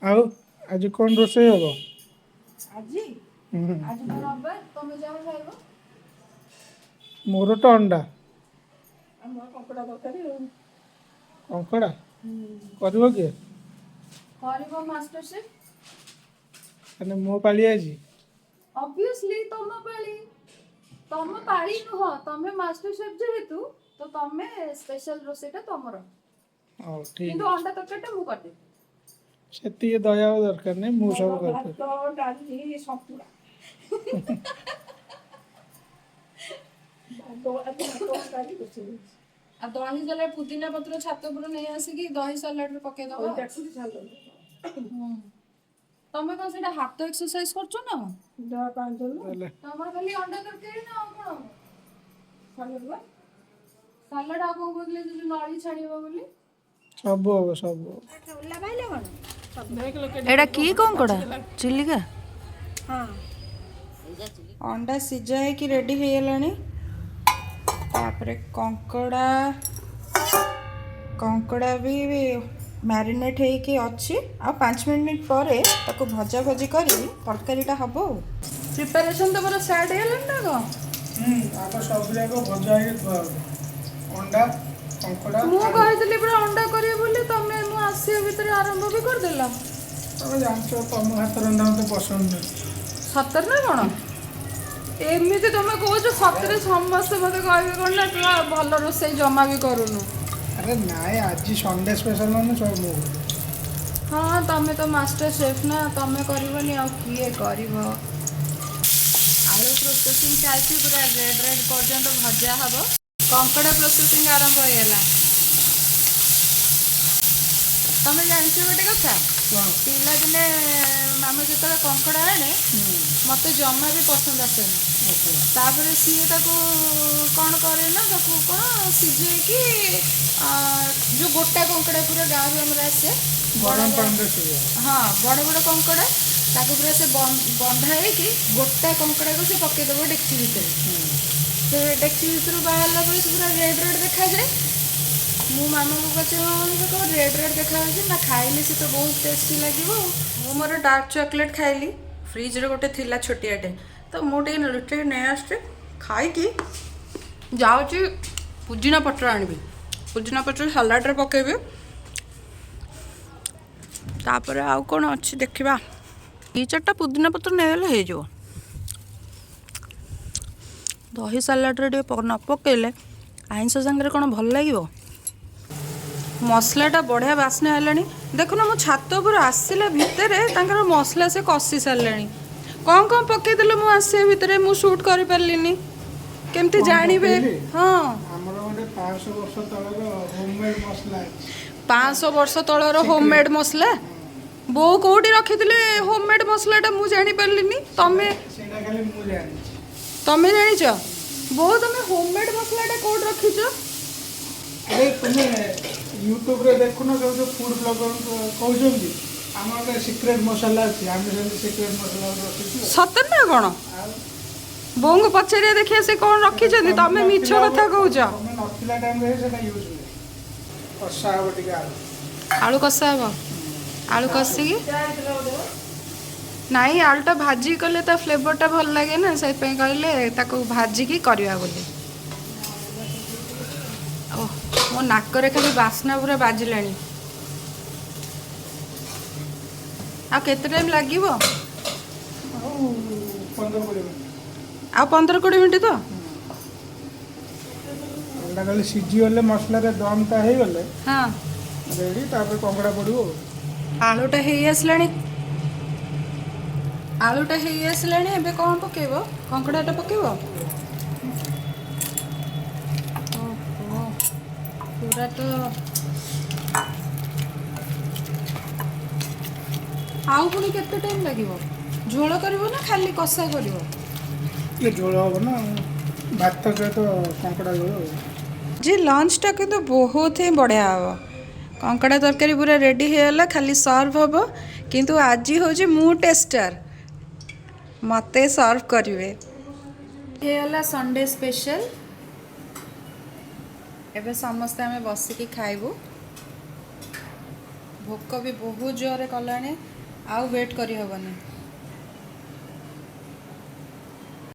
ଆଉ ଆଜି କଣ ରୋଷେଇ ହବ? ଆଜି? ହୁଁ। ଆଜି ତ ରବିବାର, ତମେ ଯାହା ଖାଇବ। ମୋର ତ ଅଣ୍ଡା। ଆଉ ମୋର କଙ୍କଡ଼ା ତରକାରୀ ଆଉ। କଙ୍କଡ଼ା କରିବ କିଏ? କରିବ ମାଷ୍ଟର ଶେଫ୍। ମାନେ ମୋ ପାଳି ଆଜି। ଅବଭିୟସଲି ତମ ପାଳି। ତମ ପାଳି ନୁହଁ, ତମେ ମାଷ୍ଟର ଶେଫ୍ ଯେହେତୁ ତ ତମେ ସ୍ପେଶାଲ ରୋଷେଇଟା ତମର। ହଉ ଠିକ। କିନ୍ତୁ ଅଣ୍ଡା ତରକାରୀଟା ମୁଁ କରିଦେବି। ସେତିକି ଦୟା ହବା ଦରକାର ନାହିଁ, ମୁଁ ସବୁ ମୋର କରିପାରିବି। ଭାତ, ଡାଲି, ସନ୍ତୁଳା। ଭାତ ଆଜି, ଭାତ ଡାଲି ରୋଷେଇ ହେଇଛି। ଆଉ ଦହି ସାଲାଡ, ପୁଦିନା ପତ୍ର ଛାତ ଉପରୁ ନେଇ ଆସିକି ଦହି ସାଲାଡରେ ପକେଇଦବା। କାକୁଡ଼ି ସାଲଡ଼। ତମେ କଣ ସେଇଟା ହାତ ଏକ୍ସରସାଇଜ କରୁଛ ନା? ଦେହ ପାଞ୍ଚ। ତାହେଲେ ତମର ଖାଲି ଅଣ୍ଡା ତରକାରୀ ନା ଆଉ କଣ? ସାଲଡ଼ ବା। ସାଲାଡ। ଆଉ କଣ କହୁଥିଲେ ସେ ଯୋଉ ନଳି ଛାଣିବ ବୋଲି? ସବୁ ହବ, ସବୁ ହବ। ଏଇଟା କି କଙ୍କଡ଼ା? ଚିଲିକା। ଅଣ୍ଡା ସିଝା ହେଇକି ରେଡ଼ି ହେଇଗଲାଣି। ତାପରେ କଙ୍କଡ଼ା ବି ମ୍ୟାରିନେଟ୍ ହେଇକି ଅଛି। ଆଉ 5 ମିନିଟ୍ ପରେ ତାକୁ ଭଜା ଭଜି କରି ତରକାରୀଟା ହେବ। ଆଉ ପ୍ରିପାରେସନ ତମର ଷ୍ଟାର୍ଟ ହେଇଗଲାଣି ନା କଣ? ହୁଁ, ଆଗ ସବୁ ଯାକ ଭଜା ହେଇକି ଥୁଆ ହବ, ଅଣ୍ଡା, କଙ୍କଡ଼ା, ମୁଁ ଆଳୁ। କହିଥିଲି ପୁରା ଅଣ୍ଡା କରିବ ବୋଲି, ତମେ ମୁଁ ଆସିବା ଭିତରେ ଆରମ୍ଭ ବି କରିଦେଲ। ତମେ ଜାଣିଛ, ତମ ହାତ ରନ୍ଧା ମତେ ପସନ୍ଦ ନୁହେଁ। ସତରେ ନା କଣ ଏମିତି ତମେ କହୁଛ? ସତରେ ସମସ୍ତେ ମତେ କହିବେ କଣ ନା ତୁ ଆଉ ଭଲ ରୋଷେଇ ଜମା ବି କରୁନୁ। ଆରେ ନାଇଁ, ଆଜି ସଣ୍ଡେ ସ୍ପେଶାଲ, ମାନେ ସବୁ ମୁଁ କରିବି। ହଁ, ତମେ ତ ମାଷ୍ଟର ସେଫ୍ ନା, ତମେ କରିବନି ଆଉ କିଏ କରିବ? ଆଳୁ ପ୍ରୋସେସିଂ ଚାଲିଛି, ପୁରା ରେଡ୍ ରେଡ୍ ପର୍ଯ୍ୟନ୍ତ ଭଜା ହବ। କଙ୍କଡ଼ା ପ୍ରୋସେସିଂ ଆରମ୍ଭ ହେଇଗଲା। ତମେ ଜାଣିଛ ଗୋଟେ କଥା? କଣ? ପିଲାଦିନେ ମାମା ଯେତେବେଳେ କଙ୍କଡ଼ା ଆଣେ, ମତେ ଜମା ବି ପସନ୍ଦ ଆସେନି। ତାପରେ ସିଏ ତାକୁ କ'ଣ କରେ ନା, ତାକୁ କ'ଣ ସିଝେଇକି, ଯୋଉ ଗୋଟା କଙ୍କଡ଼ା ପୁରା ଗାଁରୁ ଆମର ଆସେ, ବଡ଼ ଗରମ ବଡ଼ ପାଣିରେ ସିଝା। ହଁ, ବଡ଼ ବଡ଼ କଙ୍କଡ଼ା, ତାକୁ ପୁରା ସେ ବନ୍ଧା ହେଇକି ଗୋଟା କଙ୍କଡ଼ାକୁ ସେ ପକେଇଦବ ଡେକ୍ଚି ଭିତରେ। ସେ ଡେକ୍ଚି ଭିତରୁ ବାହାରିଲା ପରେ ସେ ପୁରା ରେଡ୍ ରେଡ୍ ଦେଖାଯାଏ। ମୁଁ ମାମାକୁ ପଚାରେ, ମାମା, କ'ଣ ରେଡ୍ ରେଡ୍ ଦେଖାଯାଉଛି? ନା, ଖାଇଲେ ସେ ତ ବହୁତ ଟେଷ୍ଟି ଲାଗିବ। ଆଉ ମୁଁ ମୋର ଡାର୍କ ଚକୋଲେଟ୍ ଖାଇଲି। ଫ୍ରିଜ୍ରେ ଗୋଟେ ଥିଲା ଛୋଟିଆଟେ, ତ ମୁଁ ଟିକେ ଲୁଚେଇକି ନେଇ ଆସୁଛି। ଖାଇକି ଯାଉଛି ପୁଦିନା ପତ୍ର ଆଣିବି, ପୁଦିନା ପତ୍ର ସାଲାଡ଼ରେ ପକେଇବି। ତାପରେ ଆଉ କ'ଣ ଅଛି ଦେଖିବା। ଦୁଇ ଚାରିଟା ପୁଦିନା ପତ୍ର ନେଇଗଲେ ହେଇଯିବ। ଦହି ସାଲାଡ଼ରେ ଟିକେ ନ ପକେଇଲେ ଆଇଁଷ ସାଙ୍ଗରେ କ'ଣ ଭଲ ଲାଗିବ? ମସଲାଟା ବଢ଼ିଆ ବାସ୍ନା ହେଲାଣି। ଦେଖୁନ, ମୁଁ ଛାତ ଉପରୁ ଆସିଲା ଭିତରେ ତାଙ୍କର ମସଲା ସେ କଷି ସାରିଲେଣି। କ'ଣ କ'ଣ ପକେଇଦେଲେ ମୁଁ ଆସିବା ଭିତରେ? ମୁଁ ସୁଟ୍ କରିପାରିଲିନି, କେମିତି କଣ ଜାଣିବେ? ପକେଇଲି? ହଁ। ଆମର ଗୋଟେ 500 ବର୍ଷ ତଳର ହୋମମେଡ୍ ମସଲା ଅଛି। 500 ବର୍ଷ ତଳର ହୋମମେଡ୍ ମସଲା? ବୋଉ କୋଉଠି ରଖିଥିଲେ ହୋମମେଡ୍ ମସଲାଟା? ମୁଁ ଜାଣିପାରିଲିନି। ତମେ ସେଇଟା ଖାଲି ମୁଁ ଜାଣିଛି। ତମେ ଜାଣିଛ? ବୋଉ, ତମେ ହୋମମେଡ୍ ମସଲାଟା କୋଉଠି ରଖିଛ? ଆରେ, ତୁମେ ୟୁଟ୍ୟୁବରେ ଦେଖୁନ, ସବୁ ଯୋଉ ଫୁଡ୍ ବ୍ଲଗର କହୁଛନ୍ତି, ଆମର ଗୋଟେ ସିକ୍ରେଟ୍ ମସଲା ଅଛି। ଆମେ ସେମିତି ସିକ୍ରେଟ୍ ମସଲା ଗୋଟେ ରଖିଛୁ। ସତରେ ନା କ'ଣ? ଆଉ। ବୋଉଙ୍କୁ ପଚାରିବା, ଦେଖିବା ସେ କ'ଣ ରଖିଛନ୍ତି। ତମେ ମିଛ କଥା କହୁଛ। ତମେ ନଥିଲା ଟାଇମ୍ରେ ସେଇଟା ୟୁଜ୍ ହୁଏ। କଷା ହବ ଟିକେ ଆଳୁ। ଆଳୁ କଷା ହବ। ଆଳୁ କଷିକି, ନାଇଁ, ଆଳୁଟା ଭାଜିକି କଲେ ତା ଫ୍ଲେଭରଟା ଭଲ ଲାଗେ ନା, ସେଥିପାଇଁ କହିଲେ ତାକୁ ଭାଜିକି କରିବା ବୋଲି। ଓହ, ମୋ ନାକରେ ଖାଲି ବାସ୍ନା ପୁରା ବାଜିଲାଣି। ଆଉ କେତେ ଟାଇମ୍ ଲାଗିବ? ଆଉ 15-20 ମିନିଟ୍। ଆଉ 15-20 ମିନିଟ୍ ତ। ଅଣ୍ଡା ଖାଲି ସିଝିଗଲେ, ମସଲାରେ ଦମଟା ହେଇଗଲେ ରେଡ଼ି। ତାପରେ କଙ୍କଡ଼ା ପଡ଼ିବ ଆଉ। ଆଳୁଟା ହେଇ ଆସିଲାଣି, ଆଳୁଟା ହେଇ ଆସିଲାଣି। ଏବେ କ'ଣ ପକେଇବ? କଙ୍କଡ଼ାଟା ପକେଇବ। ଓହୋ, ପୁରା ତ। ଆଉ ପୁଣି କେତେ ଟାଇମ୍ ଲାଗିବ? ଝୋଳ କରିବ ନା ଖାଲି କଷା କରିବ? ଟିକେ ଝୋଳ ହବ ନା, ଭାତ ସହିତ କଙ୍କଡ଼ା ଝୋଳ ଆଉ। ଆଜି ଲଞ୍ଚଟା କିନ୍ତୁ ବହୁତ ହିଁ ବଢ଼ିଆ ହେବ। କଙ୍କଡ଼ା ତରକାରୀ ପୁରା ରେଡ଼ି ହେଇଗଲା, ଖାଲି ସର୍ଭ ହେବ। କିନ୍ତୁ ଆଜି ହେଉଛି ମୁଁ ଟେଷ୍ଟର, ମୋତେ ସର୍ଭ କରିବେ। ହେଇଗଲା ସଣ୍ଡେ ସ୍ପେଶାଲ। ଏବେ ସମସ୍ତେ ଆମେ ବସିକି ଖାଇବୁ। ଭୋକ ବି ବହୁତ ଜୋରରେ କଲାଣି, ଆଉ ୱେଟ୍ କରିହେବନି।